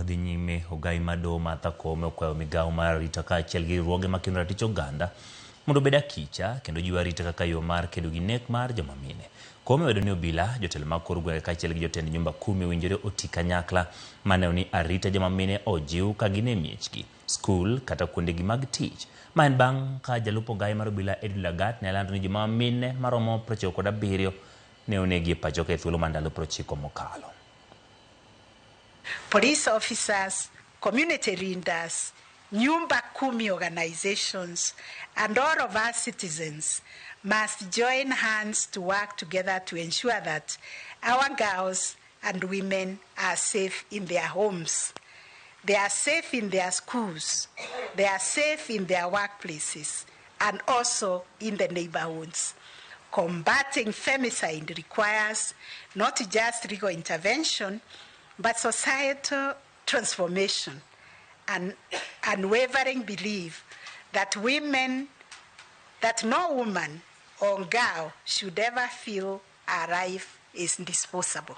Wadhi nyime, ogai mar doho Martha Koome okwayo migawo mar arita kaachiel gi riwruoge makedo ratich oganda mondo obed akicha kendo jiwo arita kaka yo mar kedo gi nek mar joma mine. Koome owedo ni obila, jotelo mag kor gwenge kaachiel gi jotend nyumba kumi owinjore oti kanyakla mar neno ni arita joma mine ojiw ka gin e miechgi, skul kata kuondegi mag tich. Ma en bang' ka jalup ogai mar obila Edwin Lagat ne lando ni joma mine maromo 97 ne onegi e pachoka e thuolo mar ndalo 90 mokalo. Police officers, community leaders, Nyumba Kumi organizations, and all of us citizens must join hands to work together to ensure that our girls and women are safe in their homes. They are safe in their schools. They are safe in their workplaces and also in the neighborhoods. Combating femicide requires not just legal intervention, but societal transformation and unwavering belief that women, that no woman or girl should ever feel her life is disposable.